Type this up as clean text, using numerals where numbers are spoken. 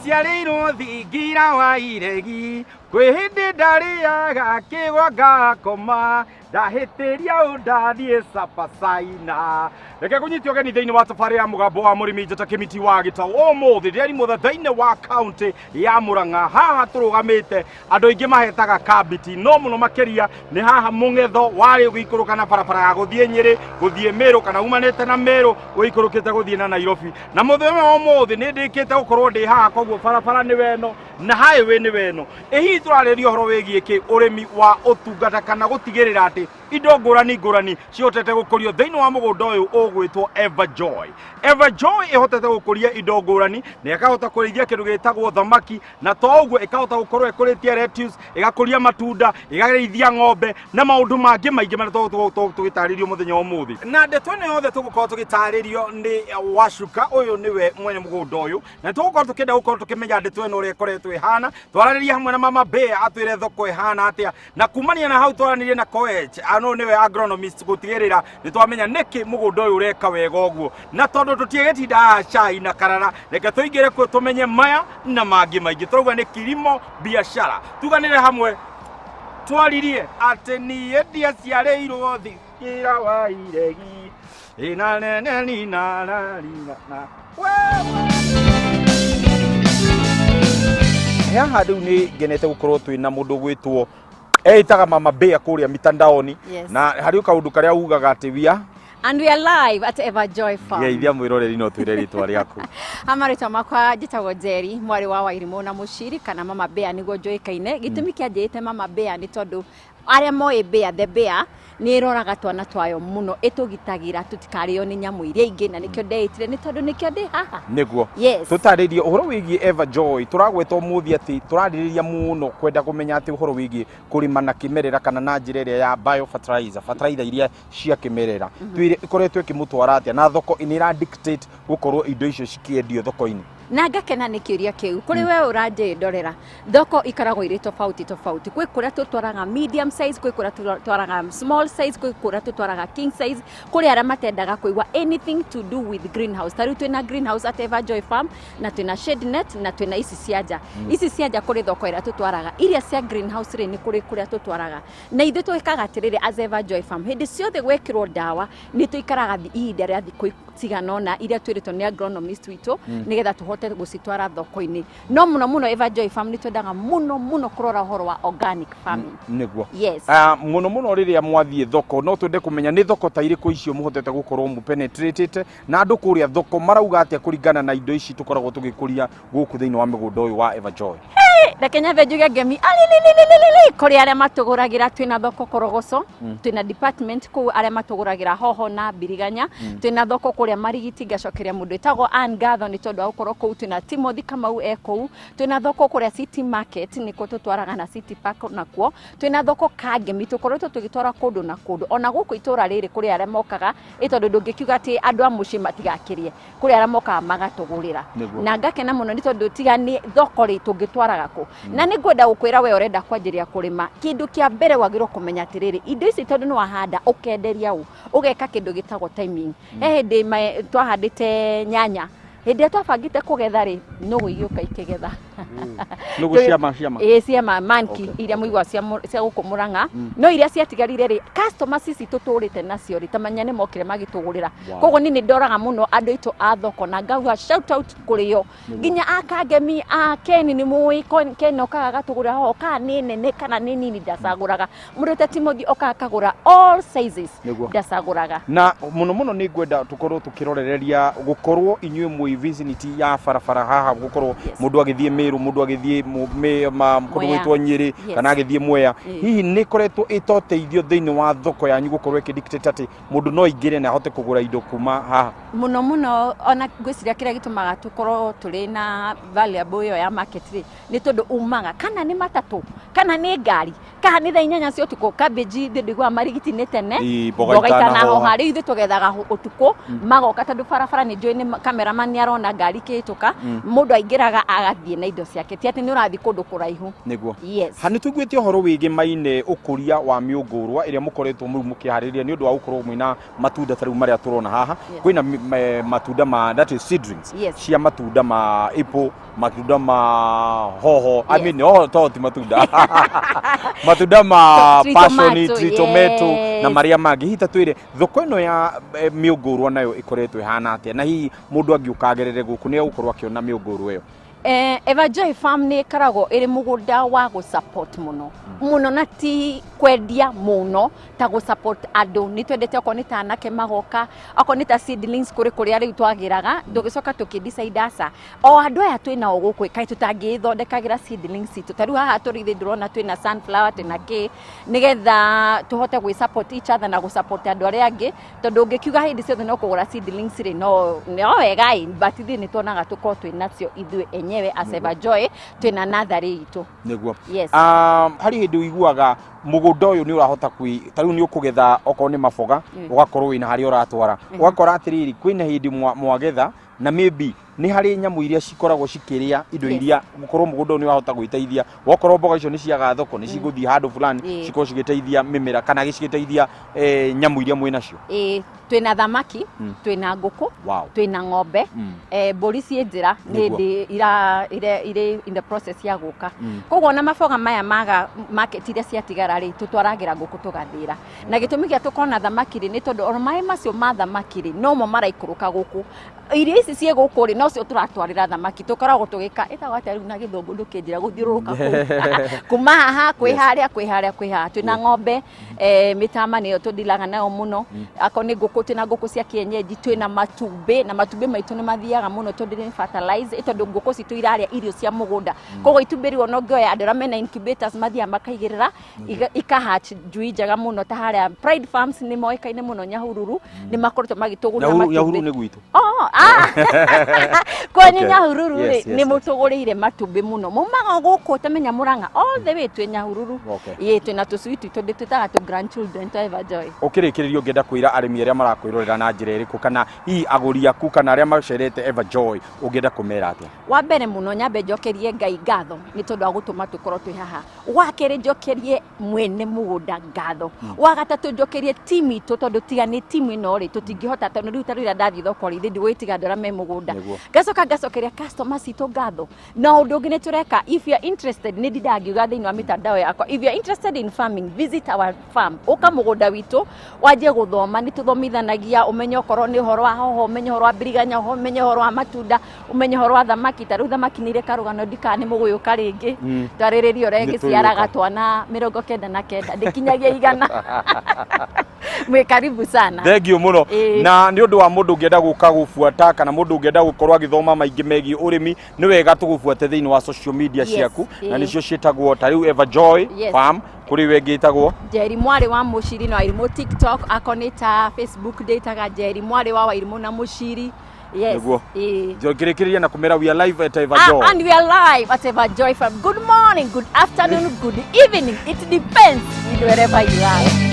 Ndaciarĩirwo thingira wa iregi, kwĩ hĩndĩ ndarĩaga kĩgwa ngakoma, ndahĩtĩria ũ ndathiĩ Capacaina. Reke ngũnyite ũgeni thĩinĩ wa tabarĩra ya mũgambo wa mũrĩmi njata kĩmiti wa gĩtaũ. Ũmũthĩ ndĩrĩ mũtha-inĩ wa kaũntĩ ya Mũrang'a. Haha tũrũgamĩte andũ aingĩ mahetaga kambiti, no mũno makĩria nĩ haha mũng'etho warĩ ũgĩikũrũka na barabara ya gũthiĩ Nyĩrĩ, gũthiĩ Mĩrũ kana umanĩte na Mĩrũ ũikũrũkĩte gũthiĩ na Nairobi. Na mũthenya wa ũmũthĩ nĩ ndĩkĩte gũkorwo ndĩ haha, koguo barabara nĩ weno na highway nĩ weno. Ĩ hihi tũrarĩrĩria ũhoro wĩgiĩ kĩ? Ũrĩmi wa ũtungata kana gũtigĩrĩra atĩ indo ngũrani ngũrani cihotete gũkũrio thĩinĩ wa mũgũnda ũyũ ũgwĩtwo Everjoy. Everjoy ĩhotete gũkũria indo ngũrani na ĩkahota kũrĩithia kĩndũ gĩtagwo thamaki, na to ũguo ĩkahota gũkorwo ĩkũrĩtie lettuce, ĩgakũria matunda, ĩgarĩithia ng'ombe na maũndũ mangĩ maingĩ marĩa tũgũkorwo tũgĩtarĩrio mũthenya wa ũmũthĩ. Na ndeto ĩno yothe tũgũkorwo tũgĩtarĩrio nĩ Wacuka, ũyũ nĩwe mwene mũgũnda ũyũ, na tũgũkorwo tũkĩenda gũkorwo tũkĩmenya ndeto ĩno ũrĩa ĩkoretwo ĩhana. Twaranĩria hamwe na Mama Bea atwĩre thoko ĩhana atĩa, na kumania na hau twaranĩrie na Koech ano nĩwe agronomist gũtigĩrĩra nĩ twamenya nĩkĩ mũgũnda ũyũ ũreka wega ũguo. Na tondũ tũtiĩgĩtinda haha cai na karara, reke tũingĩre kuo tũmenye maya na mangĩ maingĩ. Tũrauga nĩ kilimo biashara, tuganĩre hamwe twaririe atĩ niĩ ndiaciarĩirwo thikira wa iregi ina nene nina na nina na haha. Rĩu nĩ ngenete gũkorwo twĩ na mũndũ gwĩtwo eĩtaga Mama Bea kũrĩa mitandaoni. Na harĩ kaũndũ karĩa ugaga atĩ we are And we are live at Everjoy Farm. Geithia mwĩroreri no twĩre rĩtwa rĩaku. Amarĩtwa makwa njĩtagwo Njeri, mwarĩ wa Wairimũ na Mũciri, kana Mama Bea nĩguo njũĩkaine. Gĩtũmi kĩa njĩĩte Mama Bea nĩ tondũ arĩa moĩ Bea, the Bear, nĩ ĩroraga twana twayo mũno, ĩtũgitagĩra tũtikarĩo nĩ nyamũ iria ingĩ, na nĩkĩo ndeĩtire, nĩ tondũ nĩkĩo ndĩ haha. Nĩguo. Yes. Tũtarĩrie ũhoro wĩgiĩ Everjoy. Tũragweta ũmũthĩ atĩ tũrarĩrĩria mũno kwenda kũmenya atĩ ũhoro wĩgiĩ kũrĩma na kĩmerera kana na njĩra ĩrĩa ya biofertilizer, fertilizer iria cia kĩmerera. Twĩre ĩkoretwo ĩkĩmũtwara atĩa na thoko nĩ ĩra dictate gũkorwo indo icio cikĩendio thoko-inĩ? Na ngakena nĩ kĩũria kĩu kũrĩ we ũranjĩndorera. Thoko ikoragwo irĩ tofauti tofauti. Kwĩ kũrĩa tũtwaraga medium size, kwĩ kũrĩa tũtwaraga small size, kwĩ kũrĩa tũtwaraga king size, kũrĩ arĩa matendaga kũigua anything to do with greenhouse. Ta rĩu twĩna greenhouse at Everjoy Farm, na twĩna shade net, na twĩna ici cia nja. Ici cia nja kũrĩ thoko ĩrĩa tũtwaraga. Iria cia greenhouse rĩ, nĩ kũrĩ kũrĩa tũtwaraga. Na ithuĩ twĩkaga atĩrĩrĩ, as Everjoy Farm, hĩndĩ ciothe gwekĩrwo ndawa nĩ tũikaraga ihinda rĩa thikũ cigana ũna iria twĩrĩtwo nĩ agronomist witũ, nĩgetha tũhote gũcitwara thoko-inĩ. No mũno mũno Everjoy Farm nĩ twendaga mũno mũno kũrora ũhoro wa organic farming. Nĩguo. Yes. Mũno mũno rĩrĩa mwathiĩ thoko, no twende kũmenya nĩ thoko ta irĩkũ icio mũhotete gũkorwo mũpenetratĩte, na andũ kũrĩa thoko marauga atĩa kũringana na indo ici tũkoragwo tũgĩkũria gũkũ thĩinĩ wa mĩgũnda ũyũ wa Everjoy? Reke nyambe njuge ngemi alililililili kũrĩ arĩa matũgũragĩra. Twĩna thoko Korogoco, twĩna department kũu arĩa matũgũragĩra hoho na mbiriganya. Twĩna thoko kũrĩa Marigiti, ngacokeria mũndũ ĩtagwo Ann ngatho nĩ tondũ wa gũkorwo kũu. Twĩna Timothy Kamau e kũu. Twĩna thoko kũrĩa City Market, nĩkuo tũtwaraga, na City Park nakuo. Twĩna thoko Kangemi. Tũkoretwo tũgĩtwara kũndũ na kũndũ, ona gũkũ itũra rĩrĩ kũrĩ arĩa mokaga, ĩ tondũ ndũngĩkiuga atĩ andũ a mũciĩ matigakĩrĩe, kũrĩ arĩa mokaga magatũgũrĩra. Na ngakena mũno nĩ tondũ tiga nĩ thoko rĩ, tũngĩtwaraga kũ? Na nĩ ngwenda gũkwĩra we ũrenda kwanjĩrĩria kũrĩma, kĩndũ kĩa mbere wagĩrĩirwo kũmenya atĩrĩrĩ, indo ici tondũ nĩ wahanda ũkenderia ũ, ũgeka kĩndũ gĩtagwo timing. He hĩndĩ twahandĩte nyanya, hĩndĩ ĩrĩa twabangĩte kũgetha rĩ, nũgũ igĩũka ikĩgetha. Nũgũ ciama ciama? Ĩĩ, ciama monkey iria mũigua cia gũkũ Mũrang'a. No iria ciatigarire rĩ, customers ici tũtũrĩte nacio rĩ, tamenya nĩ mokire magĩtũgũrĩra. Koguo niĩ nĩ ndoraga mũno andũ aitũ a thoko na ngauga shout out kũrĩ o, nginya a Kangemi, a Ken. Nĩ mũĩ Ken okaga agatũgũrĩra hoho, kana nĩ nene kana nĩ nini, ndacagũraga. Mũndũ ta Timothy okaga akagũra all sizes. Ndacagũraga. Na mũno mũno nĩ ngwenda tũkorwo tũkĩrorereria gũkorwo inyuĩ mwĩ vicinity ya barabara haha, gũkorwo mũndũ agĩthiĩ Mĩrũ, mũndũ agĩthiĩ kũndũ Mwea. gwĩtwo Nyĩrĩ kana agĩthiĩ Mwea. Hihi nĩ ĩkoretwo ĩtoteithio thĩinĩ wa thoko yanyu gũkorwo ĩkĩdictate atĩ mũndũ no aingĩre na ahote kũgũra indo kuma haha? Mũno mũno, ona ngwĩciria kĩrĩa gĩtũmaga tũkorwo tũrĩ na valuable ĩyo ya market rĩ, nĩ tondũ umaga kana nĩ matatũ kana nĩ ngari kana nĩ thaa 8 cia ũtukũ. Cabbage thĩ ndiguaga marigiti nĩ tene. Ii, mboga mboga itanahoha. itanahoha. Rĩu ithuĩ tũgethaga ũtukũ magoka, tondũ barabara nĩ njũĩ nĩ cameraman nĩ arona ngari ikĩhĩtũka, mũndũ aingĩraga agathiĩ na indo ciake, ti atĩ nĩ ũrathiĩ kũndũ kũraihu. Nĩguo. Yes. Ha nĩ tũiguĩte ũhoro wĩgĩmaine ũkũria wa mĩũngũrwa ĩrĩa mũkoretwo rĩu mũkĩharĩrĩria nĩ ũndũ wa gũkorwo mwĩna matunda ta rĩu marĩa tũrona haha. Kwĩna matunda ma, that is seedlings, cia matunda ma apple, matunda ma hoho, I mean hoho to ti matunda, matunda ma Tree passion, tomato, tree tomato na marĩa mangĩ. Hihi ta twĩre thoko ĩno ya mĩũngũrwa nayo ĩkoretwo ĩhana atĩa, na hihi mũndũ angĩũka agerere gũkũ nĩ egũkorwo akĩona mĩũngũrwa ĩyo? Everjoy Farm nĩ ĩkoragwo ĩrĩ mũgũnda wa gũ support mũno mũno, na ti kwendia mũno ta gũ support andũ. Nĩ twendete okorwo nĩ ta anake magoka, okorwo nĩ ta seedlings, kũrĩ kũrĩa rĩu twagĩraga, tũgĩcoka tũkĩ decide aca, o andũ aya twĩ nao gũkũ, kaĩ tũtangĩthondekagĩra seedlings citũ. Ta rĩu haha tũrĩ ithuĩ ndĩrona twĩna sunflower, twĩna kĩ, nĩgetha tũhote gwĩ support each other na gũ support andũ arĩa angĩ, tondũ ũngĩkiuga hĩndĩ ciothe no kũgũra seedlings rĩ, no wega ĩ, but ithuĩ nĩ tuonaga tũkorwo twĩ nacio ithuĩ enyewe as Everjoy, twĩna natharĩ itũ. Nĩguo. Yes. Harĩ hĩndĩ ũiguaga mũgũnda ũyũ nĩ ũrahota kwĩ ta rĩu nĩ ũkũgetha okorwo nĩ maboga, ũgakorwo wĩna harĩa ũratwara, ũgakora atĩrĩrĩ, kwĩna hĩndĩ mwagetha na maybe nĩ harĩ nyamũ iria cikoragwo cikĩrĩa indo iria, gũkorwo mũgũnda ũyũ nĩ wahota gwĩteithia, wakorwo mboga icio nĩ ciaga thoko, nĩ cigũthiĩ handũ fulani, cikorwo cigĩteithia mĩmera kana cigĩteithia nyamũ iria mwĩ nacio. Ĩĩ, twĩna thamaki, twĩna ngũkũ, twĩna ng'ombe, mbũri ciĩ njĩra nĩ ndĩ irĩ in the process ya gũka. Koguo ona maboga maya maga market iria ciatigara rĩ, tũtwaragĩra ngũkũ tũgathĩra. Na gĩtũmi gĩa tũkorwo na thamaki rĩ, nĩ tondũ ona maĩ macio ma thamaki rĩ, nomo maraikũrũka gũkũ. Irio ici ciĩ gũkũ rĩ, nocio tũratwarĩra thamaki. Tũkoragwo tũgĩka ĩtagwo atĩa rĩu na gĩthũngũ, ndũkĩnjĩra, gũthiũrũrũka kũu kuma haha kwĩ harĩa kwĩ harĩa kwĩ haha. Twĩna ng'ombe, mĩtama nĩyo tũdilaga nayo mũno. Akorwo nĩ ngũkũ, twĩna ngũkũ cia kienyeji, twĩna matumbĩ, na matumbĩ maitũ nĩ mathiaga mũno tondũ nĩ fertilize, tondũ ngũkũ citũ irarĩa irio cia mũgũnda. Koguo itumbĩ rĩu ona ũngĩoya, andũ arĩa mena incubators mathiaga makaigĩrĩra, ikahatch njui njega mũno. Ta harĩa Pride Farms nĩ moĩkaine mũno Nyahururu, nĩ makoretwo magĩtũgũrĩra Nyahururu matumbĩ. Nĩ gwitũ. Oh, ah. Kwanyu Nyahururu rĩ, nĩ mũtũgũrĩire matumbĩ mũno, maumaga gũkũ tamenya Mũrang'a all the way twĩ Nyahururu. Ĩĩ, twĩna tũcui twitũ ndĩtwĩtaga tũ grandchildren twa Everjoy. Ũkĩrĩkĩrĩria, ũngĩenda kwĩra arĩmi arĩa marakwĩrorera na njĩra ĩrĩkũ, kana hihi agũri aku, kana arĩa macerete Everjoy, ũngĩenda kũmera atĩa? Wa mbere mũno, nyambe njokerie Ngai ngatho nĩ tondũ wa gũtũma tũkorwo twĩ haha. Wa kerĩ, njokerie mwene mũgũnda ngatho. Wa gatatũ, njokerie timu itũ, tondũ tiga nĩ timu ĩno rĩ, tũtingĩhota, tondũ rĩu ta rĩrĩa ndathiĩ thoko rĩ, ithe ndigũgĩtiga andũ arĩa me mũgũnda. Ngacoka ngacokeria customer citũ ngatho. Na ũndũ ũngĩ nĩ tũreka, if you are interested, nĩ ndindaga ngiuga thĩinĩ wa mĩtandao yakwa, if you are interested in farming, visit our farm, ũka mũgũnda witũ wanjie gũthoma. Nĩ tũthomithanagia, ũmenye okorwo nĩ ũhoro wa hoho, ũmenye ũhoro wa mbiriganya, ũmenye ũhoro wa matunda, ũmenye ũhoro wa thamaki. Ta rĩu thamaki nĩ irĩ karũgano, ndikaa nĩ mũgũyũka rĩngĩ twarĩrĩria ũrĩa Nĩ ĩgĩciaraga tũgũka. twana 99, ndĩkinyagia 100. Mwĩ karibu sana. Thengiũ mũno. Na nĩ ũndũ wa mũndũ ũngĩenda gũka gũbuata, kana mũndũ ũngĩenda gũkorwo agĩthoma maingĩ megiĩ ũrĩmi, nĩ wega tũgũbuate thĩinĩ wa social media ciaku, na nĩcio ciĩtagwo ta rĩu Everjoy Farm, kũrĩ we ĩngĩ ĩtagwo Njeri mwarĩ wa Mũciri na Wairimũ TikTok, akorwo nĩ ta Facebook ndĩtaga Njeri mwarĩ wa Wairimũ na Mũciri. Yes. Nĩguo. Ĩĩ. Ngĩrĩkĩrĩria na kũmera we are live at Everjoy. Ah, and we are live at Everjoy Farm. Good morning, good afternoon, good evening. It depends with wherever you are.